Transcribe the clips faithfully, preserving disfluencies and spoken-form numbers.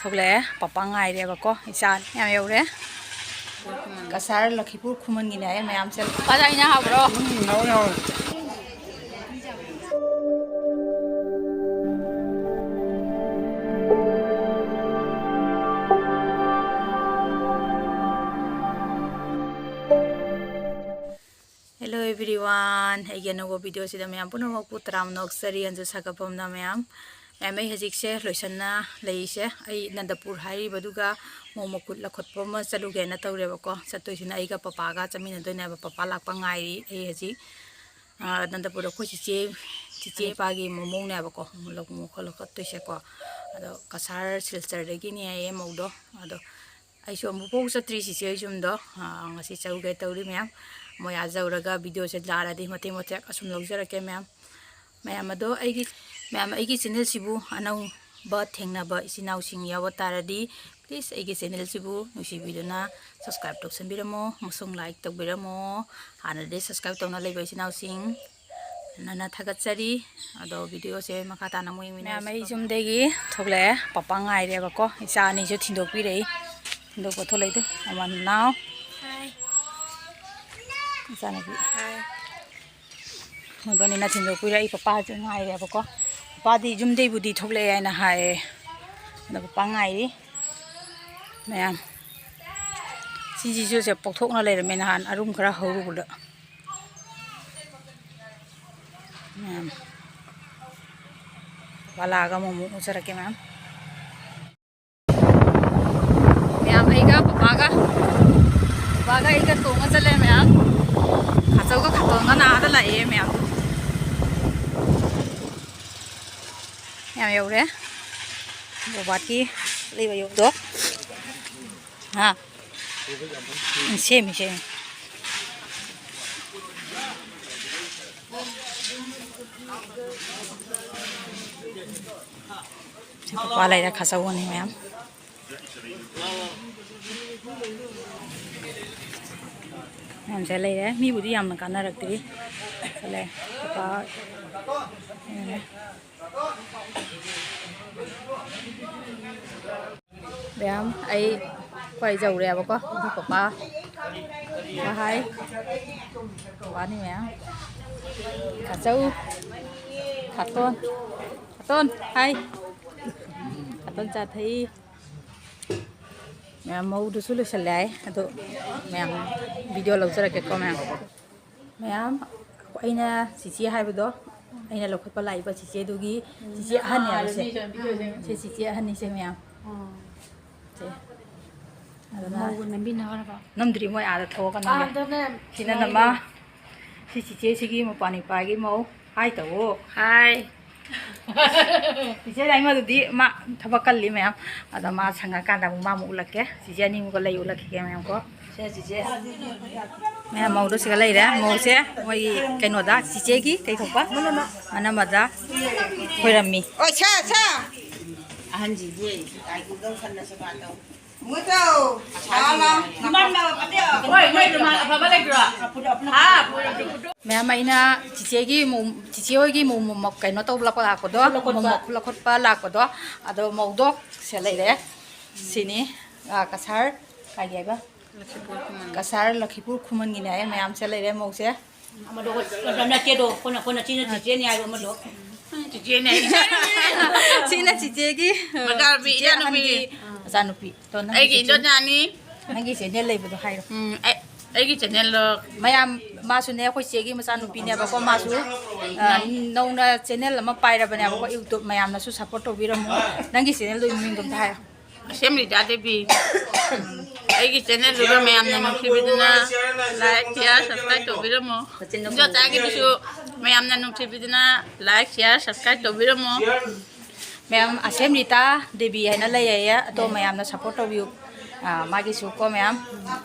ꯊꯣꯛꯂꯛꯑꯦ꯫ ꯄꯄꯥ ꯉꯥꯏꯔꯦꯕꯀꯣ꯫ ꯏꯆꯥ ꯌꯥꯝ ꯌꯧꯔꯦ꯫ ꯀꯁꯥꯔ ꯂꯈꯤꯄꯨꯔ ꯈꯨꯃꯟꯒꯤꯅꯦ ꯍꯥꯏꯌꯦ ꯃꯌꯥꯝꯁꯦ꯫ ꯄꯥꯖꯥ ꯏꯟꯖꯥꯡ ꯍꯥꯎꯕ꯭ꯔꯣ? ꯎꯝ, ꯍꯥꯎꯋꯦ, ꯍꯥꯎꯋꯦ꯫ Hello everyone, ꯑꯩꯒꯤ ꯑꯅꯧꯕ video ꯁꯤꯗ ꯃꯌꯥꯝ ꯄꯨꯝꯅꯃꯛꯄꯨ ꯇꯔꯥꯝꯅ ꯑꯣꯛꯆꯔꯤ꯫ ꯑꯟꯖꯨ ꯁꯥꯒꯠꯐꯝꯅ ꯃꯌꯥꯝ꯫ ꯃꯌꯥꯝ, ꯑꯩ ꯍꯧꯖꯤꯛꯁꯦ ꯂꯣꯏꯁꯟꯅ ꯂꯩꯔꯤꯁꯦ꯫ ꯑꯩ ꯅꯟꯗꯄꯨꯔ ꯍꯥꯏꯔꯤꯕꯗꯨꯒ ꯃꯣꯡ ꯃꯈꯨꯠ ꯂꯧꯈꯠꯄ ꯑꯃ ꯆꯠꯂꯨꯒꯦꯅ ꯇꯧꯔꯦꯕꯀꯣ꯫ ꯆꯠꯇꯣꯏꯁꯤꯅ ꯑꯩꯒ ꯄꯄꯥꯒ ꯆꯠꯃꯤꯟꯅꯗꯣꯏꯅꯦꯕ꯫ ꯄꯄꯥ ꯂꯥꯛꯄ ꯉꯥꯏꯔꯤ ꯑꯩ ꯍꯧꯖꯤꯛ꯫ ꯑꯥ, ꯅꯟꯗꯄꯨꯔꯗ ꯑꯩꯈꯣꯏ ꯆꯤꯆꯦ, ꯆꯤꯆꯦ ꯏꯄꯥꯒꯤ ꯃꯃꯧꯅꯦꯕꯀꯣ, ꯂꯧ-, ꯃꯣꯡ ꯃꯈꯨꯠ ꯂꯧꯈꯠꯇꯣꯏꯁꯦꯀꯣ꯫ ꯑꯗꯣ ꯀꯁꯥꯔ ꯁꯤꯜꯆꯔꯗꯒꯤꯅꯦ ꯍꯥꯏꯌꯦ ꯃꯧꯗꯣ꯫ ꯑꯗꯣ ꯑꯩꯁꯨ ꯑꯃꯨꯛꯐꯥꯎ ꯆꯠꯇ꯭ꯔꯤ ꯆꯤꯆꯦ ꯍꯣꯏ ꯌꯨꯝꯗꯣ꯫ ꯑꯥ, ꯉꯁꯤ ꯆꯠꯂꯨꯒꯦ ꯇꯧꯔꯤ ꯃꯌꯥꯝ꯫ ꯃꯣꯏ ꯑꯥ ꯌꯧꯔꯒ video ꯁꯦ ꯂꯥꯛꯑꯗꯤ ꯃꯇꯦꯛ ꯃꯇꯦꯛ ꯑꯁꯨꯝ ꯂꯧꯖꯔꯛꯀꯦ ꯃꯌꯥꯝ꯫ ꯃꯌꯥꯝ ꯑꯗꯣ ꯑꯩꯒꯤ, ꯃꯌꯥꯝ ꯑꯩꯒꯤ channel ꯁꯤꯕꯨ ꯑꯅꯧꯕ ꯊꯦꯡꯅꯕ ꯏꯆꯤꯟ ꯏꯅꯥꯎꯁꯤꯡ ꯌꯥꯎꯕ ꯇꯥꯔꯗꯤ please ꯑꯩꯒꯤ channel ꯁꯤꯕꯨ ꯅꯨꯡꯁꯤꯕꯤꯗꯨꯅ subscribe ꯇꯧꯁꯟꯕꯤꯔꯝꯃꯣ ꯑꯃꯁꯨꯡ like ꯇꯧꯕꯤꯔꯝꯃꯣ꯫ ꯍꯥꯟꯅꯗꯤ subscribe ꯇꯧꯅ ꯂꯩꯕ ꯏꯆꯤꯟ ꯏꯅꯥꯎꯁꯤꯡ ꯅꯟꯅ ꯊꯥꯒꯠꯆꯔꯤ꯫ ꯑꯗꯣ video ꯁꯦ ꯃꯈꯥ ꯇꯥꯅ ꯑꯃꯨꯛ ꯌꯦꯡꯃꯤꯟꯅꯔꯁꯤ꯫ ꯃꯌꯥꯝ, ꯑꯩ ꯌꯨꯝꯗꯒꯤ ꯊꯣꯛꯂꯛꯑꯦ꯫ ꯄꯄꯥ ꯉꯥꯏꯔꯦꯕꯀꯣ꯫ ꯏꯆꯥ ꯑꯅꯤꯁꯨ ꯊꯤꯟꯗꯣꯛꯄꯤꯔꯛꯏ꯫ ꯊꯤꯟꯗꯣꯛꯄ ꯊꯣꯛꯂꯛꯏꯗꯣ꯫ ꯑꯃ ꯅꯅꯥꯎ꯫ ꯍꯥꯏ꯫ ꯏꯆꯥꯅꯨꯄꯤ꯫ ꯍꯥꯏ꯫ ꯃꯣꯏꯕꯥꯅꯤꯅ ꯊꯤꯟꯗꯣꯛꯄꯤꯔꯛꯏ꯫ ꯄꯄꯥꯁꯨ ꯉꯥꯏꯔꯦꯕꯀꯣ꯫ ꯄꯄꯥꯗꯤ ꯌꯨꯝꯗꯩꯕꯨꯗꯤ ꯊꯣꯛꯂꯛꯑꯦ ꯍꯥꯏꯅ ꯍꯥꯏꯌꯦ꯫ ꯑꯗꯣ ꯄꯄꯥ ꯉꯥꯏꯔꯤ꯫ ꯃꯌꯥꯝ꯫ ꯁꯤꯁꯤꯁꯨ ꯁꯦ ꯄꯣꯛꯊꯣꯛꯅ ꯂꯩꯔꯝꯃꯦ ꯅꯍꯥꯟ ꯑꯔꯨꯝ ꯈꯔ ꯍꯧꯔꯨꯕꯗ꯫ ꯃꯌꯥꯝ꯫ ꯄꯄꯥ ꯂꯥꯛꯑꯒ ꯑꯃꯨꯛ ꯑꯃꯨꯛ ꯎꯖꯔꯛꯀꯦ ꯃꯌꯥꯝ꯫ ꯃꯌꯥꯝ ꯑꯩꯒ ꯄꯄꯥꯒ, ꯄꯄꯥꯒ ꯑꯩꯒ ꯇꯣꯡꯉ ꯆꯠꯂꯦ ꯃꯌꯥꯝ꯫ ꯈꯥꯆꯧꯒ ꯈꯥꯇꯣꯟꯒ ꯅꯥꯗ ꯂꯥꯛꯑꯦ ꯃꯌꯥꯝ꯫ ꯃꯌꯥꯝ ꯌꯧꯔꯦ꯫ ꯕꯣꯕꯥꯠꯀꯤ ꯂꯩꯕ ꯌꯨꯝꯗꯣ꯫ ꯍꯥ? ꯎꯝ, ꯁꯦꯝꯃꯤ, ꯁꯦꯝꯃꯤ꯫ ꯁꯤ ꯄꯄꯥ ꯂꯩꯔꯦ, ꯈꯥꯆꯧ ꯑꯅꯤ ꯃꯌꯥꯝ꯫ ꯃꯌꯥꯝꯁꯦ ꯂꯩꯔꯦ꯫ ꯃꯤꯕꯨꯗꯤ ꯌꯥꯝꯅ ꯀꯥꯟꯅꯔꯛꯇ꯭ꯔꯤ꯫ ꯆꯠꯂꯦ꯫ ꯄꯄꯥ ꯂꯩꯔꯦ꯫ ꯃꯌꯥꯝ, ꯑꯩ ꯑꯩꯈꯣꯏ ꯌꯧꯔꯦꯕꯀꯣ꯫ ꯑꯗꯨ ꯄꯄꯥ ꯍꯥꯏ꯫ ꯄꯄꯥꯅꯤ ꯃꯌꯥꯝ꯫ ꯈꯥꯆꯧ꯫ ꯈꯥꯇꯣꯟ꯫ ꯈꯥꯇꯣꯟ ꯍꯥꯏ꯫ ꯈꯥꯇꯣꯟ ꯆꯥ ꯊꯛꯏ꯫ ꯃꯌꯥꯝ ꯃꯧꯗꯨꯁꯨ ꯂꯣꯏꯁꯤꯜꯂꯦ ꯍꯥꯏ꯫ ꯑꯗꯣ ꯃꯌꯥꯝ video ꯂꯧꯖꯔꯛꯀꯦꯀꯣ ꯃꯌꯥꯝ꯫ ꯃꯌꯥꯝ, ꯑꯩꯅ ꯆꯤꯆꯦ ꯍꯥꯏꯕꯗꯣ, ꯑꯩꯅ ꯂꯧꯈꯠꯄ ꯂꯥꯛꯏꯕ ꯆꯤꯆꯦꯗꯨꯒꯤ ꯆꯤꯆꯦ ꯑꯍꯟꯅꯦꯕꯁꯦ꯫ ꯁꯤ ꯆꯤꯆꯦ ꯑꯍꯟꯅꯤꯁꯦ ꯃꯌꯥꯝ꯫ ꯁꯦ꯫ ꯑꯗꯨꯅ ꯃꯧꯒ ꯅꯝꯕꯤꯅꯈ꯭ꯔꯕ? ꯅꯝꯗ꯭ꯔꯤ, ꯃꯣꯏ ꯑꯥꯗ ꯊꯣꯛꯑꯒ ꯅꯝꯃꯦ꯫ ꯑꯥꯗꯅꯦ ꯁꯤꯅ ꯅꯝꯃ꯫ ꯁꯤ ꯆꯤꯆꯦꯁꯤꯒꯤ ꯃꯄꯥꯟ ꯏꯄꯥꯒꯤ ꯃꯧ꯫ ꯍꯥꯏ ꯇꯧꯑꯣ꯫ ꯍꯥꯏ꯫ ꯆꯤꯆꯦ ꯂꯥꯏꯃꯗꯨꯗꯤ ꯃꯥ ꯊꯕꯛ ꯀꯜꯂꯤ ꯃꯌꯥꯝ꯫ ꯑꯗ ꯃꯥ ꯁꯪꯉꯀꯥꯟꯗ ꯑꯃꯨꯛ ꯃꯥ ꯑꯃꯨꯛ ꯎꯠꯂꯛꯀꯦ꯫ ꯆꯤꯆꯦ ꯑꯅꯤꯃꯨꯛꯀ ꯂꯩ ꯎꯠꯂꯛꯈꯤꯒꯦ ꯃꯌꯥꯝ ꯀꯣ꯫ ꯁꯦ ꯆꯤꯆꯦ꯫ ꯃꯌꯥꯝ ꯃꯧꯗꯣ ꯁꯤꯒ ꯂꯩꯔꯦ꯫ ꯃꯧꯁꯦ ꯃꯣꯏꯒꯤ ꯀꯩꯅꯣꯗ ꯆꯤꯆꯦꯒꯤ ꯀꯩ ꯊꯣꯛꯄ? ꯃꯅꯝꯃꯗ ꯈꯣꯏꯔꯝꯃꯤ꯫ ꯑꯣ ꯁꯥ ꯁꯥ꯫ ꯑꯍꯟꯁꯤꯗꯤ ꯀꯥꯏꯀꯨꯗꯧ ꯈꯟꯅ ꯁꯦꯕꯥ ꯇꯧ꯫ ꯃꯣꯏ ꯇꯧ꯫ ꯁꯥ ꯂꯥ꯫ ꯍꯣꯏ, ꯃꯣꯏ ꯔꯨꯃꯥꯜ ꯑꯐꯕ ꯂꯩꯇ꯭ꯔꯣ? ꯍꯥ? ꯃꯌꯥꯝ, ꯑꯩꯅ ꯆꯤꯆꯦꯒꯤ ꯃꯧ-, ꯆꯤꯆꯦ ꯍꯣꯏꯒꯤ ꯃꯧ ꯃꯣꯃꯣ ꯀꯩꯅꯣ ꯇꯧꯕ ꯂꯥꯛꯄ ꯂꯥꯛꯄꯗꯣ, ꯈꯨꯠ ꯂꯧꯈꯠꯄ꯫ ꯃꯣꯃꯣ ꯈꯨꯠ ꯂꯧꯈꯠꯄ ꯂꯥꯛꯄꯗꯣ, ꯑꯗꯣ ꯃꯧꯗꯣ ꯁꯤꯗ ꯂꯩꯔꯦ꯫ ꯁꯤꯅꯤ꯫ ꯑꯥ, ꯀꯁꯥꯔ ꯀꯥꯏꯒꯤ ꯍꯥꯏꯕ? ꯂꯈꯤꯄꯨꯔ ꯈꯨꯃꯟ꯫ ꯀꯁꯥꯔ ꯂꯈꯤꯄꯨꯔ ꯈꯨꯃꯟꯒꯤꯅꯦ ꯍꯥꯏꯌꯦ ꯃꯌꯥꯝ ꯁꯤꯗ ꯂꯩꯔꯦ ꯃꯧꯁꯦ꯫ ꯑꯃꯗꯣ ꯍꯣꯏ, ꯅꯠꯇꯦꯗꯣ, ꯑꯩꯈꯣꯏꯅ, ꯑꯩꯈꯣꯏꯅ ꯆꯤꯅ ꯆꯤꯆꯦꯅꯤ ꯍꯥꯏꯕ ꯑꯃꯗꯣ꯫ ꯆꯤꯆꯦꯅꯦ꯫ ꯁꯤꯅ ꯆꯤꯆꯦꯒꯤ, ꯃꯆꯥꯅꯨꯄꯤ, ꯆꯤꯆꯦ ꯏꯆꯥꯅꯨꯄꯤ꯫ ꯑꯍꯟꯒꯤ ꯃꯆꯥꯅꯨꯄꯤ꯫ ꯇꯣ, ꯅꯪꯒꯤ ꯑꯩꯒꯤ ꯆꯤꯆꯦ-, ꯏꯟꯗꯣꯟꯆꯥꯅꯤ꯫ ꯅꯪꯒꯤ channel ꯂꯩꯕꯗꯣ ꯍꯥꯏꯔꯣ꯫ ꯎꯝ, ꯑꯩ, ꯑꯩꯒꯤ channelꯗꯣ꯫ ꯃꯌꯥꯝ, ꯃꯥꯁꯨꯅꯦ ꯑꯩꯈꯣꯏ ꯆꯦꯒꯤ ꯃꯆꯥꯅꯨꯄꯤꯅꯦꯕꯀꯣ, ꯃꯥꯁꯨ, ꯑ, ꯅꯧꯅ channel ꯑꯃ ꯄꯥꯏꯔꯕꯅꯦꯕꯀꯣ, YouTube꯫ ꯃꯌꯥꯝꯅꯁꯨ support ꯇꯧꯕꯤꯔꯝꯃꯣ꯫ ꯅꯪꯒꯤ channelꯗꯨꯒꯤ ꯃꯃꯤꯡꯗꯣ ꯑꯝꯇ ꯍꯥꯏꯔꯣ꯫ ꯑꯁꯦꯝꯂꯤꯇꯥ ꯗꯦꯕꯤ꯫ ꯑꯩꯒꯤ channelꯗꯨꯗ ꯃꯌꯥꯝꯅ ꯅꯨꯡꯁꯤꯕꯤꯗꯨꯅ like, share, subscribe ꯇꯧꯕꯤꯔꯝꯃꯣ꯫ ꯏꯟꯗꯣꯟꯆꯥꯒꯤꯗꯨꯁꯨ ꯃꯌꯥꯝꯅ ꯅꯨꯡꯁꯤꯕꯤꯗꯨꯅ like, share, subscribe ꯇꯧꯕꯤꯔꯝꯃꯣ꯫ ꯃꯌꯥꯝ, ꯑꯁꯦꯝꯂꯤꯇꯥ ꯗꯦꯕꯤ ꯍꯥꯏꯅ ꯂꯩꯌꯦ, ꯑꯗꯣ ꯃꯌꯥꯝꯅ support ꯇꯧꯕꯤꯌꯨ꯫ ꯑ, ꯃꯥꯒꯤꯁꯨ ꯀꯣ ꯃꯌꯥꯝ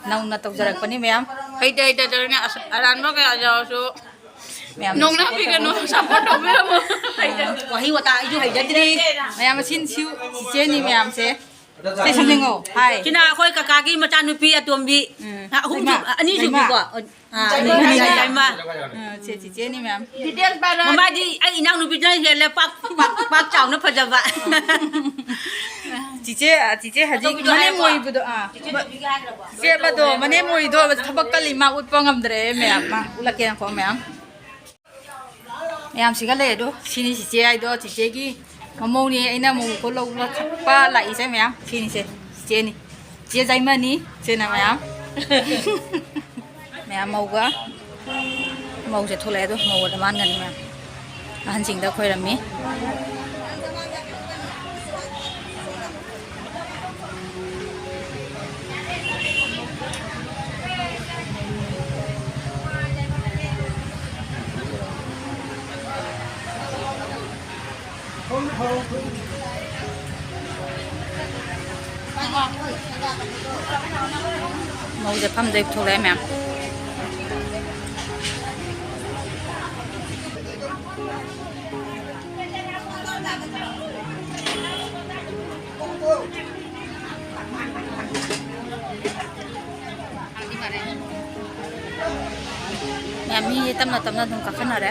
ꯅꯧꯅ ꯇꯧꯖꯔꯛꯄꯅꯤ ꯃꯌꯥꯝ꯫ ꯍꯩꯇ ꯍꯩꯇ ꯇꯧꯔꯤꯅꯦ, ꯑꯁ, ꯑꯔꯥꯟꯕ ꯀꯌꯥ ꯌꯥꯎꯔꯁꯨ ꯃꯌꯥꯝ ꯅꯣꯡꯅꯕꯤꯒꯅꯨ, support ꯇꯧꯕꯤꯔꯝꯃꯣ꯫ ꯋꯥꯍꯩ ꯋꯥꯇꯥ ꯑꯩꯁꯨ ꯍꯩꯖꯗ꯭ꯔꯤ꯫ ꯃꯌꯥꯝ ꯑꯁꯤꯟ ꯁꯤꯎ ꯆꯤꯆꯦꯅꯤ ꯃꯌꯥꯝꯁꯦ꯫ ꯁꯤ ꯁꯨꯝ ꯌꯦꯡꯉꯣ꯫ ꯍꯥꯏ꯫ ꯁꯤꯅ ꯑꯩꯈꯣꯏ ꯀꯀꯥꯒꯤ ꯃꯆꯥꯅꯨꯄꯤ ꯑꯇꯣꯝꯕꯤ꯫ ꯎꯝ꯫ ꯑ, ꯑꯍꯨꯝ ꯖꯩꯃꯥ꯫ ꯁꯨ-, ꯑꯅꯤ ꯖꯩꯃꯥ꯫ ꯁꯨꯕꯤꯀꯣ꯫ ꯑ, ꯑꯅꯤ, ꯖꯩꯃꯥ꯫ ꯖꯩꯃꯥ꯫ ꯑ, ꯁꯦ ꯆꯤꯆꯦꯅꯤ, ꯃꯌꯥꯝ꯫ ꯃꯃꯥꯗꯤ ꯑꯩ ꯏꯅꯥꯎꯅꯨꯄꯤꯗꯨꯅ ꯍꯦꯜꯂꯦ ꯄꯥꯛ, ꯄꯥꯛ, ꯄꯥꯛ ꯆꯥꯎꯅ ꯐꯖꯕ꯫ ꯆꯤꯆꯦ, ꯑ, ꯆꯤꯆꯦ ꯍꯧꯖꯤꯛ ꯑꯇꯣꯝꯕꯤꯗꯣ ꯃꯅꯦꯝ ꯍꯥꯏꯔꯕꯣ? ꯑꯣꯏꯕꯗꯣ, ꯑ, ꯆꯤꯆꯦ ꯃ-, ꯇꯣꯝꯕꯤꯒꯤ ꯍꯥꯏꯈ꯭ꯔꯕꯣ? ꯆꯤꯆꯦ ꯑꯃꯗꯣ, ꯃꯅꯦꯝ ꯑꯣꯏꯗꯣ ꯊꯕꯛ ꯀꯜꯂꯤ, ꯃꯥ ꯎꯠꯄ ꯉꯝꯗ꯭ꯔꯦ, ꯃꯌꯥꯝ꯫ ꯃꯥ ꯎꯠꯂꯛꯀꯦ ꯉꯥꯏꯈꯣ, ꯃꯌꯥꯝ꯫ ꯃꯌꯥꯝ ꯁꯤꯒ ꯂꯩ ꯑꯗꯣ, ꯁꯤꯅꯤ ꯆꯤꯆꯦ ꯍꯥꯏꯗꯣ, ꯆꯤꯆꯦꯒꯤ ꯃꯃꯧꯅꯦ ꯑꯩꯅ ꯃꯧ ꯀꯣꯜ ꯂꯧꯕ ꯊꯛꯄ ꯂꯥꯛꯏꯁꯦ ꯃꯌꯥꯝ꯫ ꯁꯤꯅꯤꯁꯦ ꯆꯤꯆꯦꯅꯤ꯫ ꯆꯤꯆꯦ ꯖꯥꯏꯃꯅꯤ, ꯁꯤꯅ ꯃꯌꯥꯝ꯫ ꯃꯌꯥꯝ ꯃꯧꯒ, ꯃꯧꯁꯦ ꯊꯣꯛꯂꯛꯑꯦ ꯑꯗꯣ, ꯃꯧꯒ ꯃꯥꯟꯒꯅꯤ ꯃꯌꯥꯝ꯫ ꯑꯍꯟꯁꯤꯡꯗ ꯈꯣꯏꯔꯝꯃꯤ꯫ ꯃꯧꯁꯦ ꯐꯝꯗꯩ ꯊꯣꯛꯂꯛꯑꯦ ꯃꯌꯥꯝ꯫ ꯃꯌꯥꯝ ꯃꯤ ꯇꯞꯅ ꯇꯞꯅ ꯑꯗꯨꯝ ꯀꯥꯈꯠꯅꯔꯦ꯫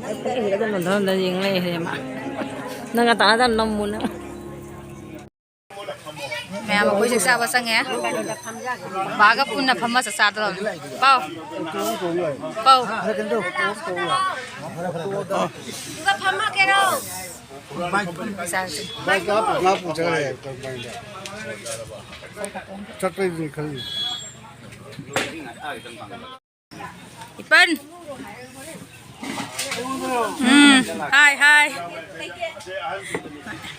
ꯑꯩ ꯄꯨꯛꯂꯤꯁꯤꯗ ꯑꯗꯨꯝ ꯅꯣꯟꯊ ꯅꯣꯟꯊ ꯌꯦꯡ ꯂꯩꯔꯦ ꯃꯥ꯫ ꯅꯪꯒ ꯇꯥꯟꯅꯗꯅ ꯅꯝꯃꯨ ꯅꯪ꯫ ꯃꯌꯥꯝ ꯑꯩꯈꯣꯏ ꯆꯥꯛ ꯆꯥꯕ ꯆꯪꯉꯦ꯫ ꯕꯥꯒ ꯄꯨꯟꯅ ꯐꯝꯃ ꯆꯥꯛ ꯆꯥꯗ꯭ꯔꯣ? ꯄꯥꯎ꯫ ꯄꯥꯎ꯫ ꯑꯗꯨꯒ ꯐꯝꯃꯒꯦꯔꯣ? ꯆꯥꯁꯤ꯫ ꯉꯥ ꯄꯨ ꯆꯠꯈ꯭ꯔꯦ꯫ ꯆꯠꯄꯩꯗꯤ ꯈꯜꯂꯤ꯫ ꯏꯄꯟ꯫ ꯎꯝ, ꯍꯥꯏ, ꯍꯥꯏ꯫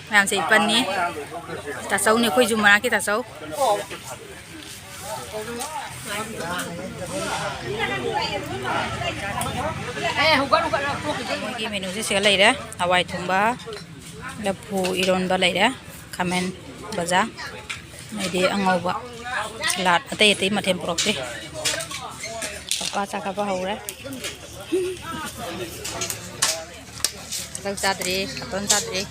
ꯃꯌꯥꯝꯁꯦ ꯏꯄꯟꯅꯤ꯫ ꯇꯥꯆꯧꯅꯤ, ꯑꯩꯈꯣꯏꯁꯨ ꯃꯅꯥꯛꯀꯤ ꯇꯥꯆꯧ꯫ ꯃꯣꯏꯒꯤ ꯃꯦꯅꯨꯁꯦ ꯁꯤꯒ ꯂꯩꯔꯦ: ꯍꯋꯥꯏ ꯊꯣꯡꯕ, ꯂꯐꯨ ꯏꯔꯣꯟꯕ ꯂꯩꯔꯦ, ꯈꯥꯃꯦꯟ ꯕꯖꯥ, ꯑꯗꯩꯗꯤ ꯑꯉꯧꯕ, ꯁꯂꯥꯗ, ꯑꯇꯩ ꯑꯇꯩ ꯃꯊꯦꯜ ꯄꯨꯔꯛꯇ꯭ꯔꯤ꯫ ꯄꯄꯥ ꯆꯥꯛ ꯀꯥꯕ ꯍꯧꯔꯦ꯫ ꯆꯥꯛ ꯆꯥꯗ꯭ꯔꯤ, ꯀꯇꯟ ꯆꯥꯗ꯭ꯔꯤ꯫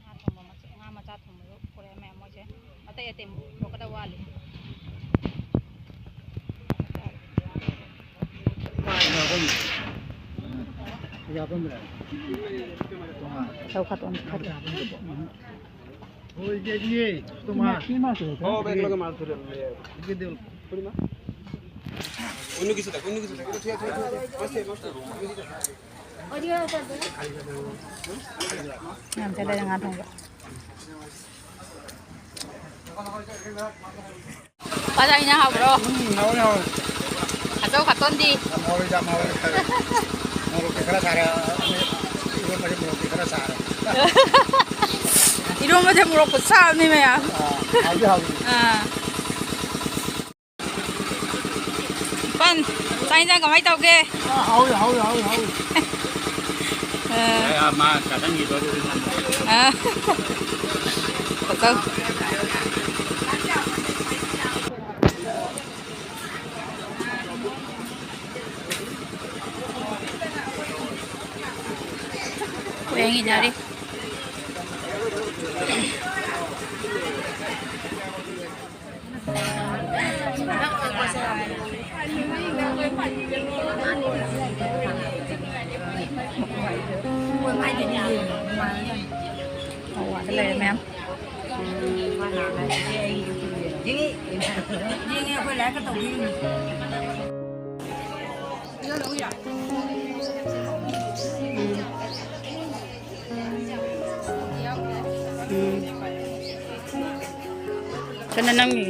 ꯉꯥ ꯊꯣꯡꯕ ꯃꯆꯥ, ꯉꯥ ꯃꯆꯥ ꯊꯣꯡꯕꯗꯣ ꯄꯨꯔꯛꯑꯦ ꯃꯌꯥꯝ ꯃꯣꯏꯁꯦ꯫ ꯑꯇꯩ ꯑꯇꯩ ꯄꯨꯔꯛꯀꯗꯕ ꯋꯥꯠꯂꯤ꯫ ꯆꯧ ꯈꯇꯣꯟ ꯈꯔ꯫ অন্য কিছু দেখ, অন্য কিছু দেখ। ঠিক আছে, ঠিক আছে, ঠিক আছে। ꯌꯥꯝ ꯆꯠꯂꯦ ꯉꯥ ꯊꯣꯡꯕ꯫ ꯄꯥꯖꯥ ꯏꯟꯖꯥꯡ ꯍꯥꯎꯕ꯭ꯔꯣ? ꯎꯝ, ꯍꯥꯎꯋꯦ, ꯍꯥꯎꯋꯦ꯫ ꯈꯥꯖꯧ ꯈꯥꯇꯣꯟꯗꯤ? ꯌꯥꯝ ꯍꯥꯎꯋꯦ, ꯌꯥꯝ ꯍꯥꯎꯋꯦ, ꯈꯔ꯫ ꯃꯣꯔꯣꯛꯇꯤ ꯈꯔ ꯁꯥꯔꯦ꯫ ꯏꯔꯣꯟꯕꯁꯦ ꯃꯣꯔꯣꯛꯇꯤ ꯈꯔ ꯁꯥꯔꯦ꯫ ꯏꯔꯣꯟꯕꯁꯦ ꯃꯣꯔꯣꯛ ꯈꯨꯠꯁꯥ ꯑꯃꯅꯤ ꯃꯌꯥꯝ꯫ ꯑꯥ, ꯍꯥꯎꯗꯤ ꯍꯥꯎꯋꯤ꯫ ꯑꯥ꯫ ꯄꯟ, ꯆꯥꯛ ꯏꯟꯖꯥꯡ ꯀꯃꯥꯏ ꯇꯧꯒꯦ? ꯑꯥ, ꯍꯥꯎꯋꯤ, ꯍꯥꯎꯋꯤ, ꯍꯥꯎꯋꯤ, ꯍꯥꯎꯋꯤ꯫ ꯑꯥ꯫ ꯑꯥ, ꯃꯥ ꯆꯥꯁꯟꯈꯤꯗꯣꯔꯦ꯫ ꯑꯥ꯫ ꯆꯥꯊꯧ꯫ ꯄꯣꯌꯦꯡ ꯏꯟꯅꯔꯤ꯫ ꯑꯧ, ꯑꯥꯗ ꯂꯩꯔꯦ ꯃꯌꯥꯝ꯫ ꯌꯦꯡꯉꯦ, ꯑꯩꯈꯣꯏ ꯂꯥꯏꯔꯤꯛꯀ ꯇꯧꯕꯤꯔꯤꯅꯤ꯫ ꯎꯝ꯫ ꯀꯅꯥ ꯅꯪꯒꯤ?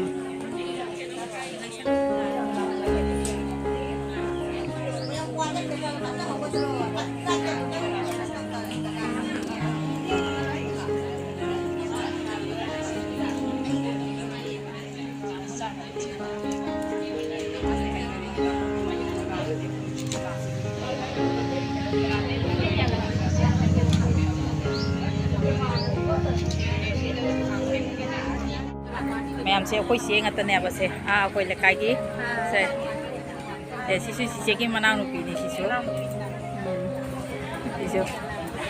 ꯃꯌꯥꯝꯁꯦ ꯑꯩꯈꯣꯏ ꯆꯦ ꯉꯥꯛꯇꯅꯦꯕ ꯁꯦ꯫ ꯑꯥ, ꯑꯩꯈꯣꯏ ꯂꯩꯀꯥꯏꯒꯤ꯫ ꯁꯦ꯫ ꯑꯦ, ꯁꯤꯁꯨ ꯆꯤꯆꯦꯒꯤ ꯃꯅꯥꯎꯅꯨꯄꯤꯅꯤ ꯁꯤꯁꯨ꯫ ꯎꯝ꯫ ꯁꯤꯁꯨ꯫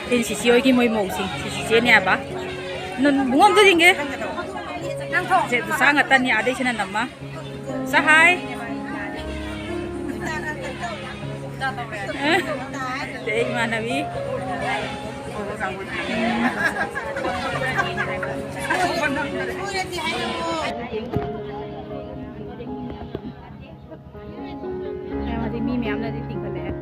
ꯁꯤ ꯆꯤꯆꯦ ꯍꯣꯏꯒꯤ ꯃꯣꯏ ꯃꯧꯁꯤꯡ꯫ ꯁꯤ ꯆꯤꯆꯦꯅꯦ ꯍꯥꯏꯕ꯫ ꯅꯪ ꯕꯨꯡꯉꯣ ꯑꯝꯇ ꯌꯦꯡꯒꯦ꯫ ꯁꯦ, ꯗꯨꯁꯥ ꯉꯥꯛꯇꯅꯤ꯫ ꯑꯥꯗꯩꯁꯤꯅ ꯅꯝꯃ꯫ ꯁꯥ ꯍꯥꯏ꯫ ꯁꯦ, ꯏꯃꯥꯟꯅꯕꯤ꯫ ꯃꯌꯥꯝ ꯍꯧꯖꯤꯛ ꯃꯤ ꯃꯌꯥꯝꯅꯗꯤ ꯆꯤꯡꯈꯠꯂꯛꯑꯦ꯫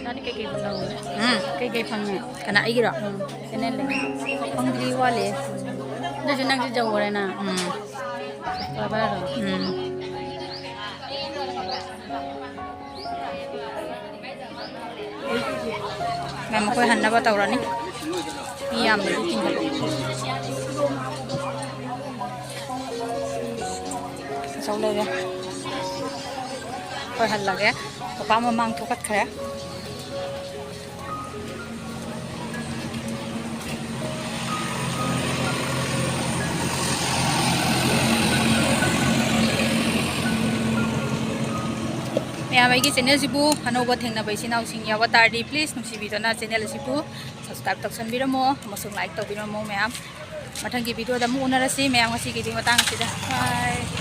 ꯅꯪꯗꯤ ꯀꯩꯀꯩ ꯐꯪꯉꯤ? ꯎꯝ꯫ ꯀꯩꯀꯩ ꯐꯪꯉꯤ? ꯀꯅꯥ, ꯑꯩꯒꯤꯔꯣ? ꯎꯝ, channel ꯂꯩ꯫ ꯐꯪꯗ꯭ꯔꯤ, ꯋꯥꯠꯂꯤ꯫ ꯑꯗꯨꯁꯨ ꯅꯪꯁꯨ ꯌꯧꯈ꯭ꯔꯦꯅ꯫ ꯎꯝ꯫ Subscriber ꯗꯣ꯫ ꯎꯝ꯫ ꯃꯌꯥꯝ ꯑꯩꯈꯣꯏ ꯍꯟꯅꯕ ꯇꯧꯔꯅꯤ꯫ ꯃꯤ ꯌꯥꯝꯕꯗꯤ ꯆꯤꯡꯈꯠꯂꯦ꯫ ꯑꯆꯧ ꯂꯩꯔꯦ꯫ ꯑꯩꯈꯣꯏ ꯍꯜꯂꯒꯦ꯫ ꯄꯄꯥ ꯃꯃꯥꯡ ꯊꯣꯛꯀꯠꯈ꯭ꯔꯦ꯫ ꯃꯌꯥꯝ, ꯑꯩꯒꯤ channel ꯁꯤꯕꯨ ꯑꯅꯧꯕ ꯊꯦꯡꯅꯕ ꯏꯆꯤꯟ ꯏꯅꯥꯎꯁꯤꯡ ꯌꯥꯎꯕ ꯇꯥꯔꯗꯤ, please ꯅꯨꯡꯁꯤꯕꯤꯗꯨꯅ channel ꯑꯁꯤꯕꯨ subscribe ꯇꯧꯁꯟꯕꯤꯔꯝꯃꯣ ꯑꯃꯁꯨꯡ like ꯇꯧꯕꯤꯔꯝꯃꯣ꯫ ꯃꯌꯥꯝ, ꯃꯊꯪꯒꯤ video ꯗ ꯑꯃꯨꯛ ꯎꯅꯔꯁꯤ꯫ ꯃꯌꯥꯝ, ꯉꯁꯤꯒꯤꯗꯤ ꯃꯇꯥꯡ ꯑꯁꯤꯗ꯫ Bye꯫